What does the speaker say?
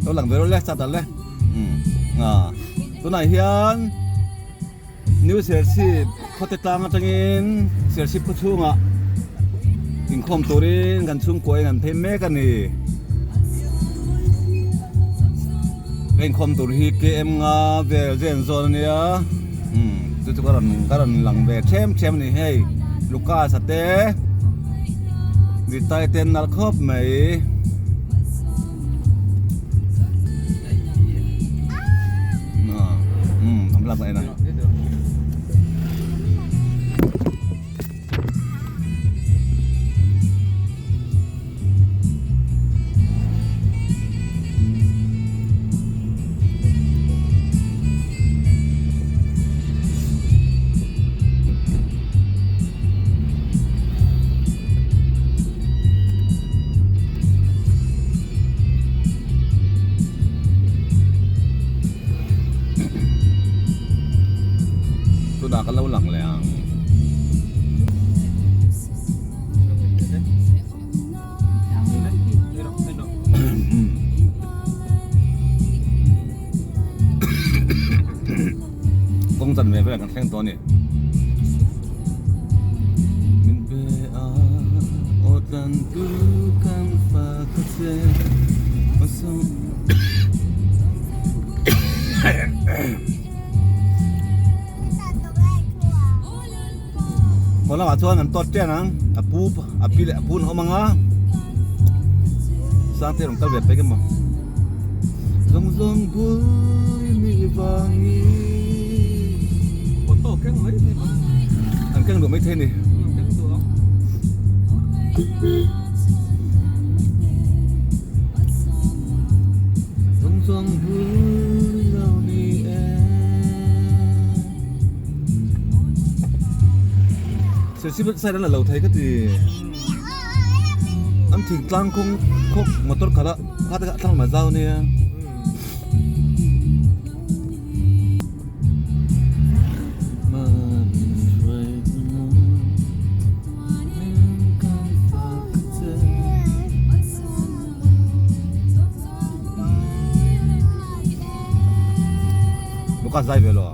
Lo lang ve rawh le chat ah le umm ah tunah hian New Serchhip khawte tlang atangin Serchhip khaw chhungah inkhawm turin kan chhungkua in an phei mek a ni. Ka inkhawm tur hi KM nga vel zen zawn a nia umm chu chu ka rawn ka rawn lang ve them them a ni hei Lucas a te Nitai te an nalh khawp mai. Tunah kan lo lang leh ang. Kawng chan ve vel kan thleng tawh a ni. Min pe a aw tlan tu kan fa kha che Haw lamah chuan an tawt ṭian ang a pu a pi leh a pu an awm ang a Sangte rawn kal ve pek emaw zawng zawng bul i nih vangin Photo keng mai thei bawk an keng duh mai thei a ni. Keng duh ang. Zawng zawng bul i lo ni e. Serchhip side an la lo thei ka ti. An thingtlang kawng khawk motor khalh a kha te kha a thlang mai zau ania. Lucas zai ve lo.